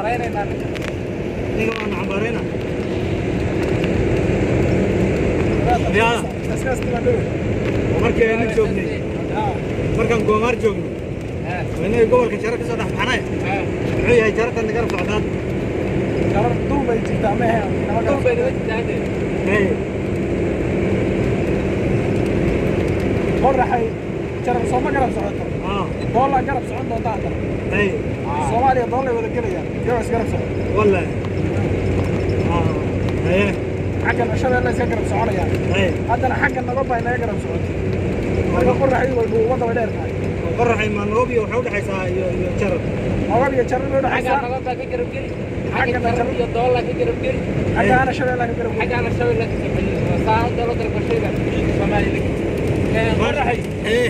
Cambaaraynaynaa ninka. Ninka waan cambaarayna. Yaa. Oo markii aynu joognay, markaan Goomaar joognay, oo innaga gobolka Jarar ka soo dhex baxnay, muxuu yahay jarartan garab socdaad? Jarar dul bay jirtaa, ma ahayn. Dul bay naga jirtaa hadde. Hey. Qoraxay jarar sooma garab socoto. Doolaa garab socon doonta haddana. Hey. Soomaaliya doolay wada gelayaan iyagoo isgarab socon. Wallahi, haye. Xaggana Shabeelle iska garab soconayaan. Hey. Haddana xagga Nagob bay naga garab socotay. Marka qoraxay way dhuuba daba dheer tahay. Oo qoraxay maa Nairobi waxay u dhexaysaa iyo Jarar? Nagob iyo Jarar bay Xaggaa udhexaysaa. Nagob baa ka garab geli, xagga Xaggana Jarar Jarar. iyo Doolla ka garab geli. Xaggaana Shabeelle ka garab geli. Xaggaana Shabeelle ka soo xeli. Saa hadda loo garab gashay baa xuduudka Soomaaliya la qoraxay. Hey.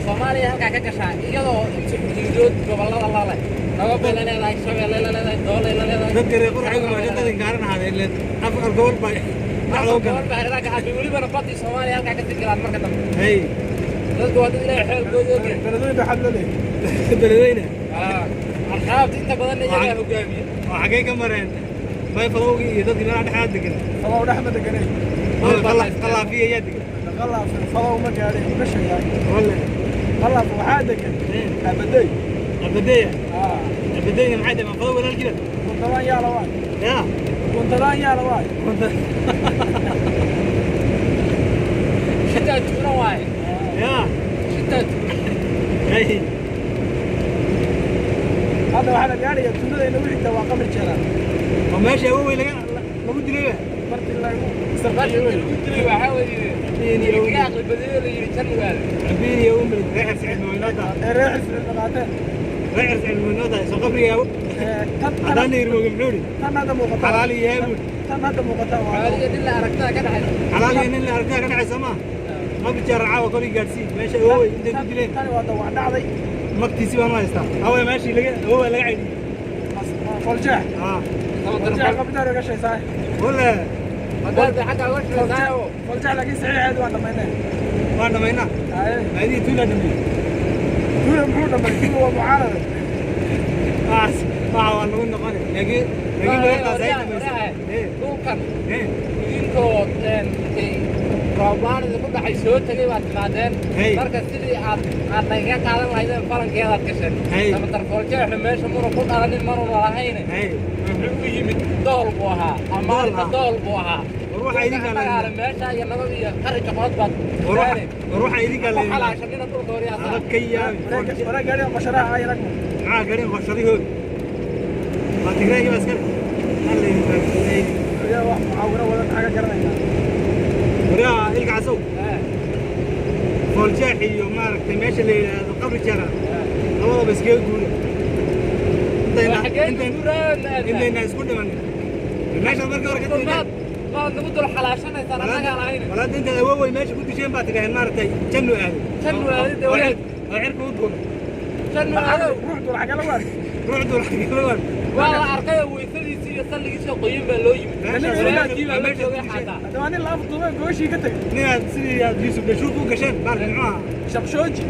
Soomaaliya halkaa ka gashaa iyadoo inta xuduudood gobollada la leh. Nagob bay la leedahay, Shabeelle la leedahay, Doolay la leedahay. Dadka reer qoraxaygu waa dad inkaaran ahaadeen, ileen afar gobol baa dhexda u gobol gala. Baa hareeraha ka xaabay, welibana badii Soomaaliya halkaa ka sii galaan marka dambe. Hey. Dadku waa dad Ilaahay xoolkooda ogyahay. Beledweyne waxaad la leeyahay. Beledweyne. Al-Shabaab inta badan iyagaa hogaamiya. Oo xaggay ka mareen may fadowgii iyo dadkii meelaha dhexdaa degan? Fadow dhex ma deganay. Oo Qalaafiya ayaa degan. Qalaaf fadow ma gaadhay, ma sheegaay. Wallahi. Qalaaf waxaa degan Abadey. Abadeya. Abadeyna maxay tahay? Ma fadow walaalkiiba? Kuntadaan yaala waay. Ya. Kuntadaan yaala waay. Shitaa tuura waaye. Ya. Shitaa tuura. Hey. Hadda waxaa la gaadhaya tuulada inagu xigta waa Qabri Jeeraan. Oo meesha awowey laga lagu dilay ba? Markii lagu Markii lagu dilay waxaa weeye kaga aqli badiyo la yidhi Jannugaal. Cabiin iyo umri reer Siciid mooynota. Ee reer Xisbi qaateen. Reer Siciid mooynota soo qabriga tan haddaan irmooge muxuu yidhi? Tan hadda muuqata. Xalaal iyo yahay. Tan hadda muuqata waa Xooliga dil la aragtada ka dhaxaysa. Xalaal iyo nin la aragtaa ka dhacaysa ma qabri Jeerar caawa kor ii gaadhsii meesha awowey intay ku dileen. Tani waa dawac dhacday. Magtiisi baan u haystaa. Awey meeshii laga awowey laga caydhiyey? Foljeex. Foljeex qabitaar uga shaysaa. Wallahi. Haddaad xagga uga shaqeysaayo. Foljeex laakiin saxiixeed waan dhamaynay. Waan dhamaynaa. Haye. Maadii tuulaa dhameeyey. Tuula muxuu dhamay? Tuula waa mucaarada. Waxaas waxa waa nagu noqonay, laakiin beertaas ay dhamaysay. Dhulkan idinkoo intay rooblaanida ku dhacay soo tegay baad timaadeen. Marka sidii aad nagaga qaadan lahaydeen falankeedaad gasheen. Samatar Fooljeexna meesha muna ku dhalanin manuna lahayne. Wuxuu u yimid dool buu ahaa amaalinta. Dool ah. Dool buu ahaa. War waxa idinka Dagaale meesha iyo nabad iyo qari joqood baad war waxa war waxa idinka ku leeyahay. Xalaashanina dhulka horyaasa. Adag ka yaabi. Waraa gaadhi qasharaha ay ragmo. Maxaa garin qoshadihood waa Tigraaygi baa iskale. Alla idin baarkeeyey. Yaa wax mucaawino wadan maxaa ka garanaynaa? Waryaa ilka casow, Fooljeex iyo maaragtay meesha la yidhaahdo Qabri Jara labadaba iskaga guura xagee guuraan? intayna isku dhimanin meesha markii hore ka timid. Maad nagu dul xalaashanaysaan annagaan ahayn. Walaada intaad awowey meesha ku disheen baa tidhaaheen maaragtay jannu aaday. Jannu aaday, dee oo walaal. Oo cirka u duulay. Jannu aadow. Ruux dul xagee lagu arkay? Ruux duul xagee lagu arkay? Waa la arkay oo weysadiisii iyo salligiisii qoyin baa loo yimid. Walaalkii baa la joogay xataa. Hadda waa nin la afduubay gooshii ka tegay. Ninaad sidii aad Yuusuf Dhashuurka u gasheen baalka muxuu ahaa? Shaqshooji.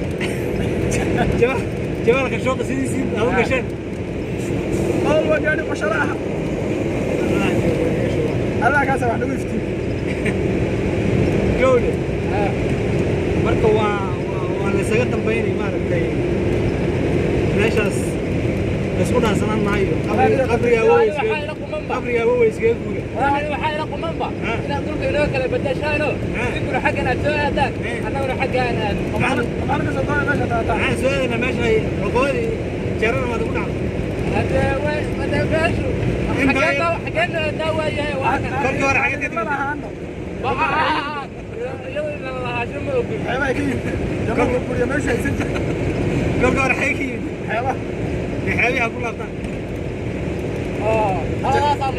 Jamaal Khashoggi sidiisii aad u gasheen. Qowl waa gaadhi qashara ah. Allah kaasa wax nagu iftiin. Gowle marka waa laysaga dambaynay maaragtay meeshaas laysku dhaansanaan maayo. Qabriga awowey Waxaa ila qumanba. Qabriga awowey iskaga guura. Waxaa ila qumanba inaad dhulka inoo kala badashaano, idinkuna xaggan aad soo aadaan, annaguna xaggaan aad. Maxaan ka soo doonay meesha taataa? Maxaan soo aadaynaa meesha ay cuqubadii Jarana maad ugu dhacdo? Haddee way hadee meeshu xaggeen aadnaa waayahay waa kan. Kolkii hore xageed ka Ma timid? lahaano. Iyadoo inaan lahaasho ma ogol. Xeebaha ka yimid jamal guriya meeshu haysan jiray. Kolkii hore xagee ka yimid? Xeebaha. Dee xeebihi ha ku laabtaan. Oo labadaasaa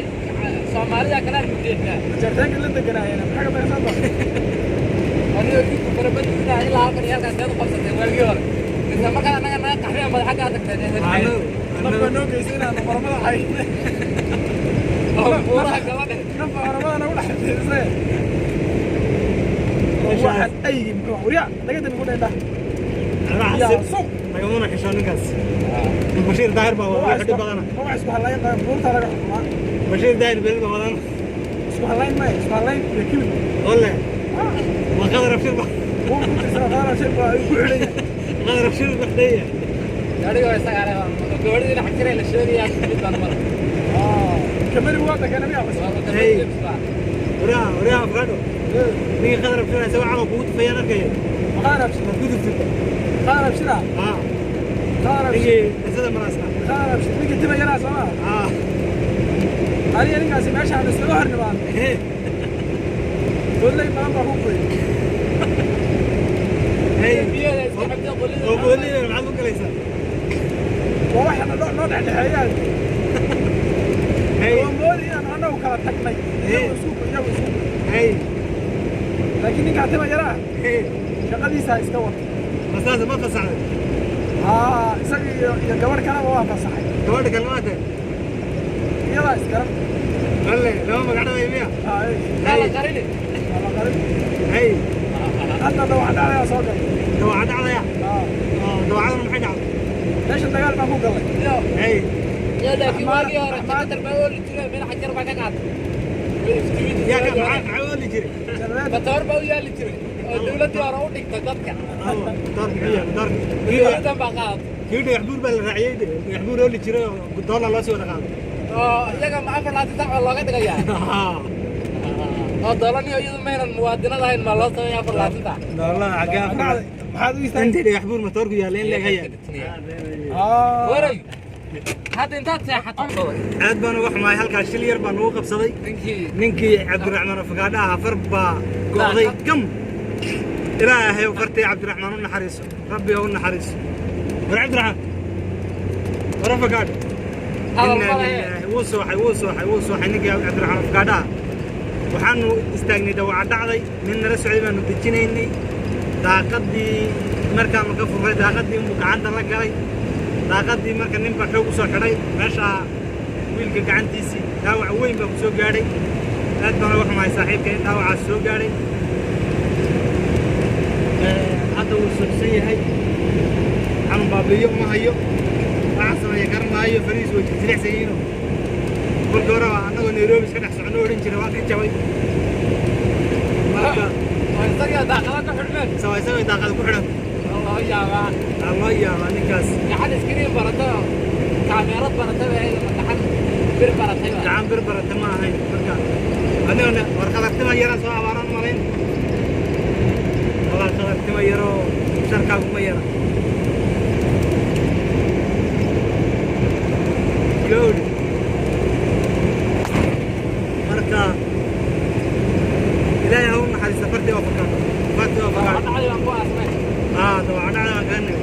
Soomaalida kale aan mudeexnaa. Jarteenka la deganaayeen maxaa ka meesha doon? Anigo idinku farabadina ilaa halkan iyo halkaas seed u qabsateen waagii hore, mise markaa annaga naga qaxdeen baad xaggaa tagteen? Nafba noo geysay inaanu qoramada haynay. Oo buuraha gabadhe. Nafba qoramada nagu dhex fiirsay. Waxaan aygi muxuu waryaa naga dambi ku dheedha yaa suuq. Nagamuna xishoon ninkaas. Bashiir Daahir baa wada xidhi badana. Wax isku halayn qaba buurta laga xukumaa. Bashiir Daahir beri baa wadan. Isku halayn ma isku halayn iyo kibir. Ole waa Qadar Abshir baa. Buur ku tirsan Qadar Abshir baa ku xidhan. Qadar Abshir baa leeyahay. Gaadhiga waa isaga leh, gabadhii dhinac jiray la sheegayaa mid baan mara. Kamari waa dakana miyaa bas. Hey. Waraa waraa afgaadho, ninkii Qadar Abshir isagoo camal kugu tufayaan arkaya. Qadar Abshir. Maad ku tuftid? Qadar Abshir. Haa. Qadar Abshir. Ninkii dhisada maraasna. Qadar Abshir ninkii tiba yaraa soo ma? Haa. Aniga ninkaasi meesha aan islaga hornimaan. Goodley badan baa ku qoyay. Hey. Biyaha iska cabtay qolida. Oo goolida maxaad ku galaysaa? Waa waxa noo dhexdhexeeyaan. Hey. Oo moodi inaan annagu kala tagnay. Iyagu isku iyagu isku. Hey. Laakiin ninkaa tiba yaraa Hey. shaqadiisa iska wata. Masaasa ma fasaxday? Haa, isaga iyo gabadh kaleba waa fasaxay. Gabadha kale maa tahay? Iyadaa iskaran. Walle lama magacdhabay miya? Haa. Maa la qarini. Waa la qarin. Hey. Hadda dawac dhacdayaa soo galay. Dawaca dhacdaya? Haa. Oo dawacaduna maxay dhacday? Meesha dagaal baan ku galay. Yo. Hey. Yo, laakiin waagii hore jakatar baa ooli jiray, meel xajar baa ka qaatay. Yaa ka maxaa maxaa ooli jiray? Generator. Matoor baa u yaali jiray oo dawladdii hore u dhigtay dadka. Allah, matoorka muxuu yahay matoorka? Dawladdan baa qaadatay. Kii dhagax buur baa la raaciyey, dhagax buur ooli jiray oo doolar loo sii wada qaaday. Oo iyaga ma 24 saac baa looga dhigayaa? Oo doolaniyo iyadu maynan muwaadinad ahayn, maa loo sameeya 24 saac? Doolada xaggee afar Maxaad u istaagtay? Intii dhagax buur matoorku yaalla in laga yahay. Haa. Waray hadda intaad seexato. Aad baan uga xumahay, halkaas shil yar baa nagu qabsaday. Ninkii Cabdiraxmaan Afagaadha ahaa far baa go'day gam. Ilaahay fartii Cabdiraxmaan u naxariiso, Rabbi ha u naxariiso. War Cabdiraxmaan, war Afagaadho. Hadal Innaa ma lehe. lilaahi. Wuu sooxay, wuu sooxay, wuu sooxay ninkii Cabdiraxmaan Afagaadha ah. Waxaanu istaagnay dawaca dhacday, nin nala socday baanu dejinaynay. Daaqadii markaanu ka furray, daaqadii unbuu gacanta la galay daaqadii. Marka nin baa xoog usoo xidhay meesha wiilka gacantiisii, dhaawac weyn baa ku soo gaadhay. Aad baan uga xumahay saaxiibka in dhaawacaas soo gaadhay. Hadda wuu suuxsan yahay, xanuun baabi'iyo uma hayo, waxaa sameeya garan maayo. Farihiis way jilicsan yihiinoo markii hore waa annagoo Nairobi iska dhex socono odhan jiray waan ka jabay. Marka Oo isaga daaqada ku xidhmeen. Sawa isagoo daaqada ku xidhan. Oo loo yaabaa. Waxaa loo yaabaa ninkaas. Gacan iskriin baratay oo kaameerad baratay bay ahayd ama gacan bir baratay baa. Gacan bir barata ma ahayn. Marka anigana war qadartima yaraan soo abaaraan malayn walaa, qadartima yaroo sharkaagu ma yara gawdhi. Marka Ilaahay ha u naxariista fartii oo fakaado, fartii oo Dawaca fakaado. dhacday baan ku aasnay. Haa, dawaca dhacda baan kaga nigay.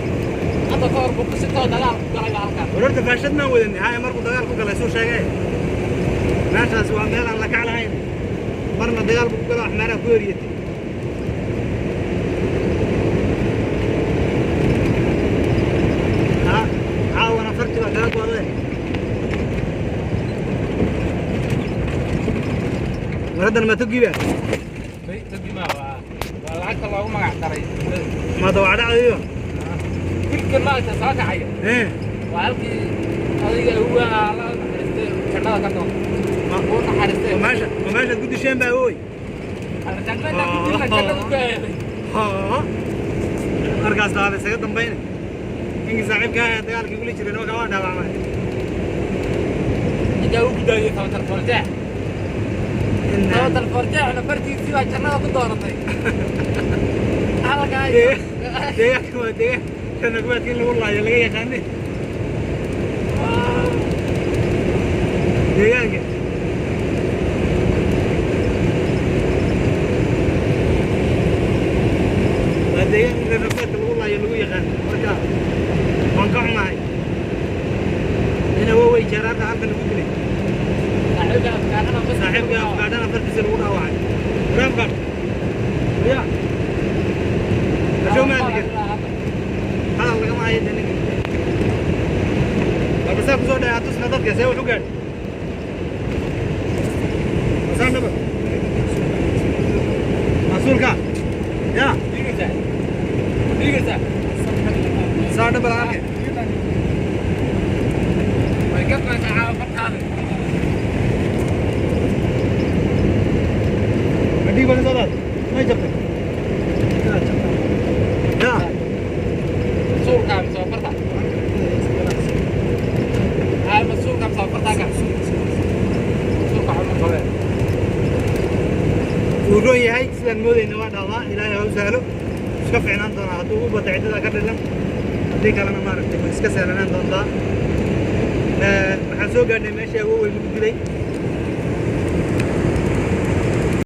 Hadda ka hor buu ku sitoo dagaal ku galay baa halkan. War horta faashad maan wadanay haya markuu dagaal ku galay suu sheegay meeshaas waa meel aan la kac lahayn. Marna dagaal buu ku galo, axmaaraa ku eriyatay. Ha caawana farti baa kaga go'day. War haddana ma togiba? Togima waa lacagta loogu magac daray. Ma dawaca dhacdayo? Wilkan maaragta soo kacaya. Ee. Waa halkii adiga ugu alla naxariistay jannada ka doon. Ma uu naxariistay. ma meesha ma meeshaad ku disheen baa ooy? Jannada ku dilna, jannada ku aaday. Haa, markaas waa la isaga dambayna. Ninkii saaxiibka ahaa ee dagaalkii kula jiray nimanka waa dhaawacmay. Ninkaa u gudaayay tabatar forjeex. Tabatar forjeexna fartiisii baa jannada ku dooratay. Halkaa Deegaanka waa deegaan jannagubaadka in lagu laayo laga yaqaane deegaanka. Waa deegaan in reer lagu laayo lagu yaqaan. Marka waan ka xumahay in awowey jeeraadda halkan lagu dilay. Saaxiibka afkaarana bas. Saaxiibka afgaadhana fartiisa lagu dhaawacay. Waraabkan ya ashow ma hadli kartid, hadal lagama hayo dee ninka. Balbasaa kusoo dhacay tusna dadka see wax u gaadhay basaan dhaba masuulka ya Dhiigaysaa. Dhiigaysaa. Saa dhaba. qaadin. Ma dhiig baa ka soo daatay? May jabtay? Ya. Masuulka mise waa farta? Ay, masuulka mise waa farta ka? Masuulka xuma qabeen. Wuu roon yahay, sidaan moodayna waa dhaawaa. Ilaahay ha u sahlo, iska fiicnaan doonaa hadduu u bata ciddada ka dhilan, haddii kalena maaragtay way iska sahlanaan doontaa. Waxaan soo gaadhnay meeshii awowey lagu dilay.